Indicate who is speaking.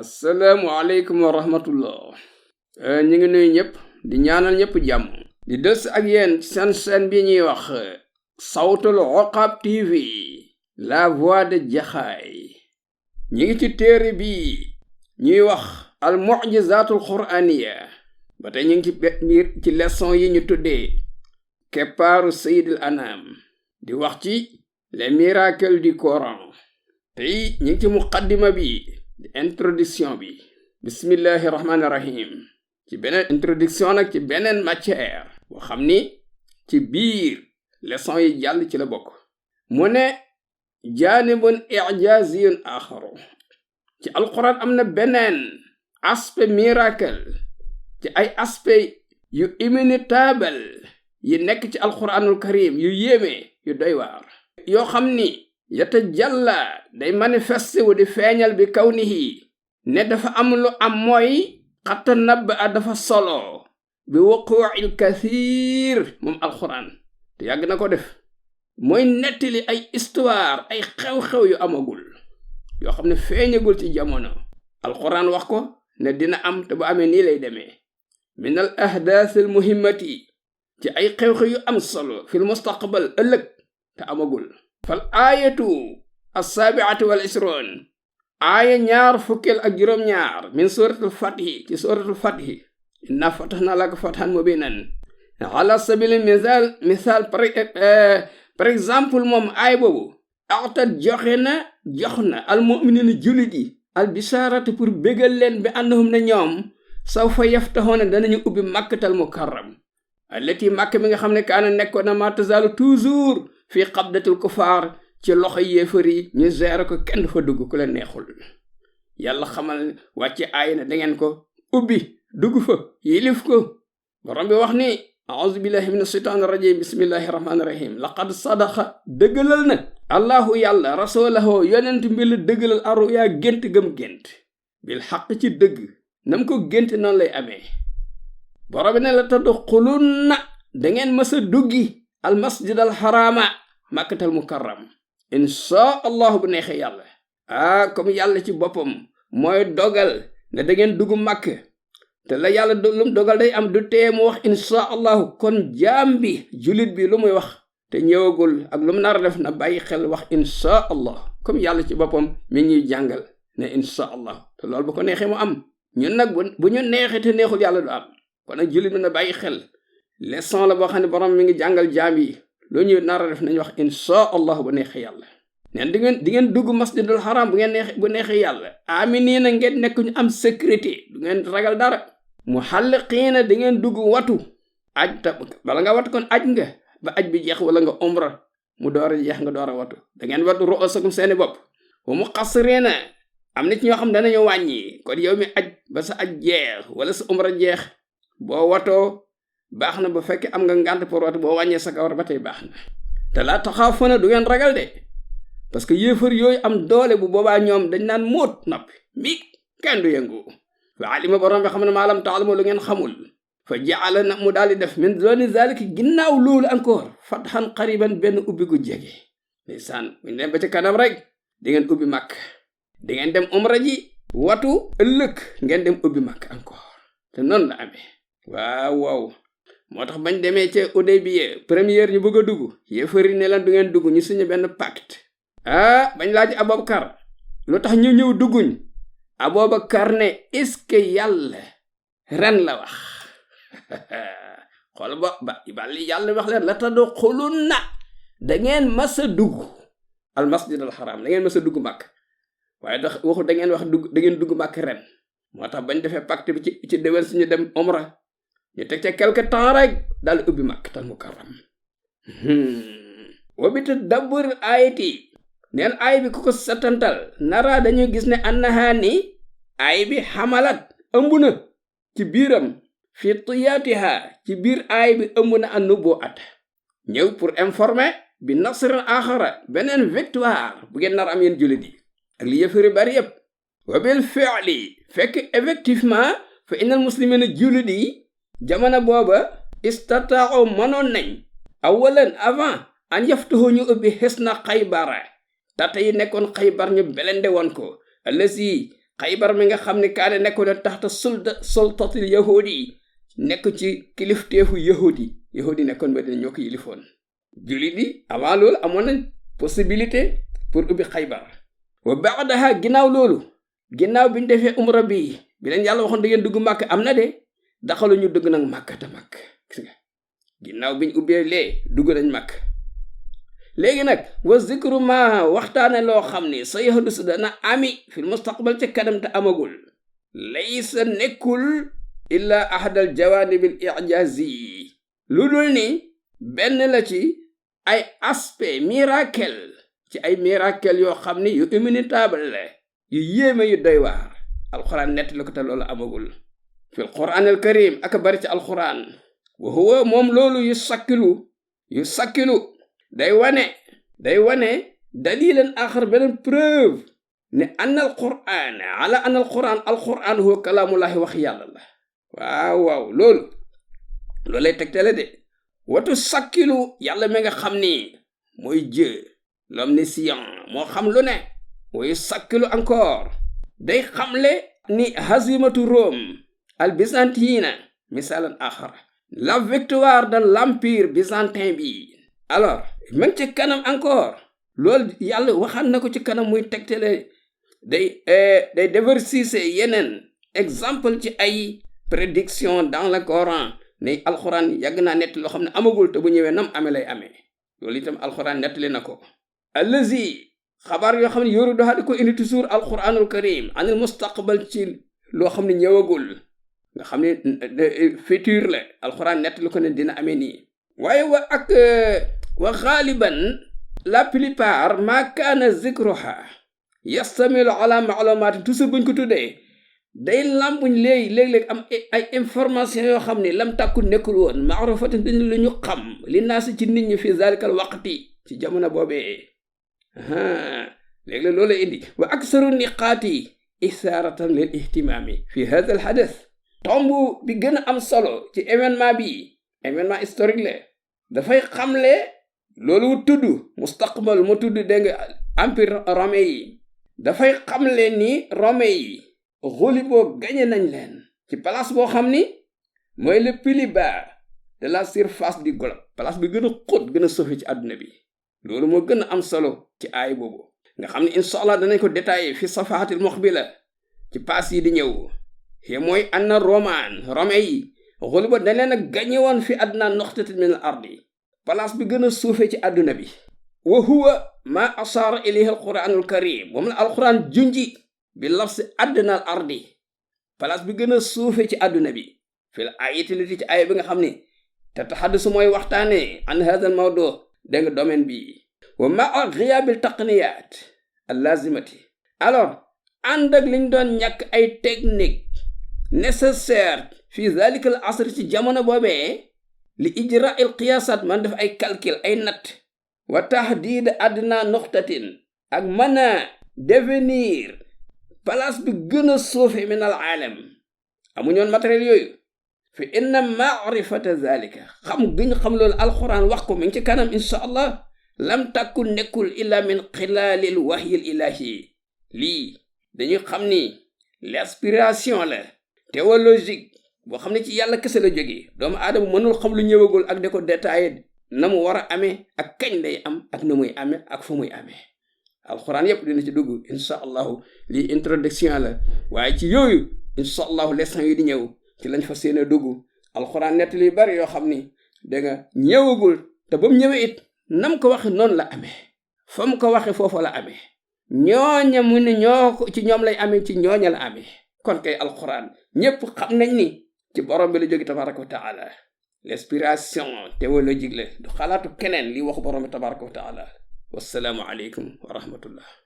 Speaker 1: asalaamualeykum wa rahmatullah. ñu ngi nuyu ñëpp di ñaanal ñëpp jàmm di des ak yéen seen chaîne bi ñuy wax Sawtul Uqab TV, la voix de Jaxaay. ñi ngi ci téere bi ñuy wax al mu'jizatul qur'aniya ba tey ñu ngi ci biir ci leçon yi ñu tuddee keppaaru sayyidil anam di wax ci les miracles du Coran. tey ñu ngi ci muqaddima bi di introduction bi. bismillahi rahmaani rahim. ci beneen introduction nag ci beneen matière boo xam ni ci biir leçon yi jàll ci la bokk. mu ne jaanibun i'jaaziyun axaru. ci alquran am na beneen aspect miracle ci ay aspect yu inimitable yi nekk ci alquranul karim yu yéeme yu doy waar yoo xam ni yatajalla day manifesté wu di feeñal bi kawnihi ne dafa am lu am mooy xatta nabb a dafa solo bi wuqu'il kathir moom alquran te yàgg na ko def mooy nettali ay histoire ay xew-xew yu amagul yoo xam ne feeñagul ci jamono. alquran wax ko ne dina am te bu amee nii lay demee min al ahdath al muhimmati ci ay xew-xew yu am solo fil mustaqbal ëllëg te amagul. fal aayatu as-sabi'atu wal isron aaya 22 min suratul fathi ci suratul fathi inna fatahna laka fathan mubinan ala sabili misal par exemple moom aay boobu axtat jox na al mu'minina jullit yi al bisharatu pour bégal leen bi annahum ne ñoom sawfa yaftahoona danañu ubbi makkatal mukarram allati makk mi nga xam ne kaana nekkoon na ma tazalu toujours fii qabdatul kufaar ci loxo yéefar yi ñu gérer ko kenn fa dugg ku la neexul. yàlla xamal wàcce aay na dangeen ko ubbi dugg fa yilif ko. borom bi wax ni a'udhu billahi minash shaitanir rajim bismillahir rahmanir rahim laqad sadaqa dëggalal na allahu yàlla rasulahu yonent bi la dëggalal aruya gént gëm gént bil xaq ci dëgg nam ko gént noonu lay amee. borom bi ne la tadxulunna dangeen mësa duggi al masjid al harama makkatal mukarram insha allahu bu neexee yàlla. comme yàlla ci boppam mooy dogal ne dangeen dugg màkk te la yàlla lum dogal day am du tee mu wax insha allahu. kon jaam bi julit bi lu muy wax te ñëwagul ak lu mu nar a def na bàyyi xel wax insha allah comme yàlla ci boppam mi ñuy jàngal ne insha allah te loolu bu ko neexee mu am. ñun nag bu ñu neexee te neexul yàlla du am. kon nag julit bi na bàyyi xel leçon la boo xam ne borom mi ngi jàngal jaam yi lu ñuy nar a def nañu wax insha allah bu neexee yàlla. neen di ngeen dugg masjidul haram bu neexee yàlla aminiina ngeen nekk ñu am sécurité du ngeen ragal dara. muhalliqiina di ngeen dugg watu aj ta bala nga watu kon aj nga ba aj bi jeex wala nga umra mu door a jeex nga door a watu da ngeen watu ru'usakum seeni bopp. wa muqassiriina am na ci ñoo xam danañu wàññi kon yow mi aj ba sa aj jeex wala sa umra jeex boo watoo baax na ba fekkee am nga ngànt pour watu boo wàññee sa kawar ba tey baax na. te laa taxaafuna du ngeen ragal de parce que yéefar yooyu am doole bu boobaa ñoom dañ naan móot noppi mi kenn du yëngu. fa alima borom bi xam ne maalam taalamu lu ngeen xamul fa jaala na mu daal di def min doni zalika ginnaaw loolu encore fathan qariban benn ubbi gu jege. ndeysaan buñ dem ba ci kanam rek di ngeen ubbi màkk di ngeen dem umra ji watu ëllëg ngeen dem ubbi màkk encore te noonu la amee. waaw moo tax bañ demee ca Hudaybiya première ñu bëgg a dugg yéefari ne leen du ngeen dugg ñu signé benn pacte. bañ laaj Abubakar lu tax ñu ñëw dugguñ Abubakar ne est-ce que yàlla ren la wax xool ba li yàlla wax leen la tadxulunna da ngeen mas a dugg al masjid al haram da ngeen mas a dugg màkk waaye dax waxu da ngeen wax dugg da ngeen dugg màkk ren. moo tax bañ defee pacte bi ci déwén suñu dem umra ñu teg ca quelque temps rek daal ubbi makkatal mukarram. wa bi tadabbur ayati neen aay bi ku ko satantal nara dañuy gis ne annaha ni aay bi xamalat ëmb na ci biiram fi tiyaatiha ci biir aay bi ëmb na an nubuwat ñëw pour informer bi nasrin axara beneen victoire bu ngeen nar am yéen jullit yi ak li yëfari bari yëpp. wa bil fi'li fekk effectivement fa innal muslimina jullit yi jamono booba istata'u mënoon nañ awalan avant an yaftahu ñu ubbi xisna Xaybara tata yi nekkoon Xaybar ñu belende woon ko allasi Xaybar mi nga xam ne kaane nekkoon na taxta sultatil yahudi nekk ci kilifteefu yahudi nekkoon ba dina ñoo ko yilifoon. jullit yi avant loolu amoon nañ possibilité pour ubbi Xaybar. wa ba'daha ginnaaw loolu ginnaaw bi ñu defee umra bi leen yàlla waxoon da ngeen dugg màkk am na de daxalu ñu dugg nag màkkata màkk gis nga ginnaaw biñ ubbee lee dugg nañ màkk. léegi nag wa zikru ma waxtaane loo xam ni sa yahdus dana ami fil mustaqbal ca kanam te amagul laysa nekkul illa ahadal jawaanibil ijazi lu dul ni benn la ci ay aspect miracle ci ay miracle yoo xam ni yu inimitable la yu yéeme yu doy waar alquran nett la ko te loolu amagul fil quran al karim aka bari ci alquran wa huwa moom loolu yu sakkilu day wane dalilan axar beneen preuve ne anal quran ala anal quran huwa kalaamullahi wax yàlla la waaw loolu lay tegtale de watu sakkilu yàlla mi nga xam ni mooy Dieu l'omniscient moo xam lu ne mooy sakkilu encore day xamle ni hazimatu Rome al byzantine misalan axar la victoire de l'empire byzantin bi alors même ci kanam encore loolu yàlla waxaan na ko ci kanam muy tegtale day diversifier yeneen exemple ci ay prédiction dans le Coran ne alxuraan yàgg naa nett loo xam ne amagul te bu ñëwee nam amee lay amee loolu itam alxuraan nettali na ko. allazi xabaar yoo xam ne yoru doxa di ko indi toujours alxuraanul karim anil mustaqbal ci loo xam ne ñëwagul nga xam ne futur la alxuraan nettali ko ne dina amee nii. waaye wa xaaliban la plupart ma kaana zikruha yastamilu ala maalumaati toujours buñ ko tuddee day lambuñ léeg-léeg am ay information yoo xam ne lam tàkku nekkul woon maarufatin dañu lu ñu xam li naasi ci nit ñi fi zalikal waqti ci jamono boobee léeg-léeg loolu indi wa aksaru niqaati isaaratan lil ihtimaami fi hada al hadath tomb bi gën a am solo ci événement historique la dafay xamle loolu tudd mustaqbal mu tudd dégg nga empire romain yi dafay xamle ni romain yi xuliboo gañe nañ leen ci place boo xam ni mooy le plus bas de la surface du globe place bi gën a xóot gën a suufe ci àdduna bi loolu moo gën a am solo ci aay boobu nga xam ne insha Allah danañ ko détaillé fi safahatil muqbila ci paas yi di ñëw xi mooy anna romain yi xuliboo dañ leen a gañe woon fi adna noxtatin min al ardi place bi gën a suufe ci àdduna bi wa huwa ma ashaara ilayhi alquranul karim moom la alquran junji bi lafsi adna al ardi place bi gën a suufe ci àdduna bi fi la ayati li ci ay bi nga xam ni te taxaddusu mooy waxtaane an hada al mawdu dégg nga domaine bi wa ma ghiyabil taqniyat al lazimati alors ànd ak liñ doon ñàkk ay technique nécessaire fi zalika al asr ci jamono boobee li ijra il qiyaasat man def ay calcul ay natt wa tahdid adna nuqtatin ak mën a devenir place bi gën a suufe min al aalam amuñoon matériel yooyu fi inna maarifata zalika xam gi ñu xam loolu alquran wax ko mi ngi ci kanam insha allah lam takun nekkul illa min xilaalil wahyil ilahi lii dañuy xam ni l'inspiration la théologique boo xam ne ci yàlla kese la jógee doomu aadama mënul xam lu ñëwagul ak de ko détaillé na mu war a amee ak kañ lay am ak na muy amee ak fu muy amee alxuraan yépp dina ci dugg insha allahu lii introduction la waaye ci yooyu insha allahu leçon yi di ñëw ci lañ fa seen a dugg alxuraan nett li bari yoo xam ni da nga ñëwagul te ba mu ñëwee it nam ko waxe noonu la amee fa mu ko waxe foofa la amee ñooña mu ne ci ñoom lay amee ci ñooña la amee kon kay alxuraan ñépp xam nañ ni ci borom bi la jóge tabaraka wa taala l'inspiration théologique la du xalaatu keneen li waxu borom bi tabaraka wa taala wassalaamu aleykum wa rahmatullah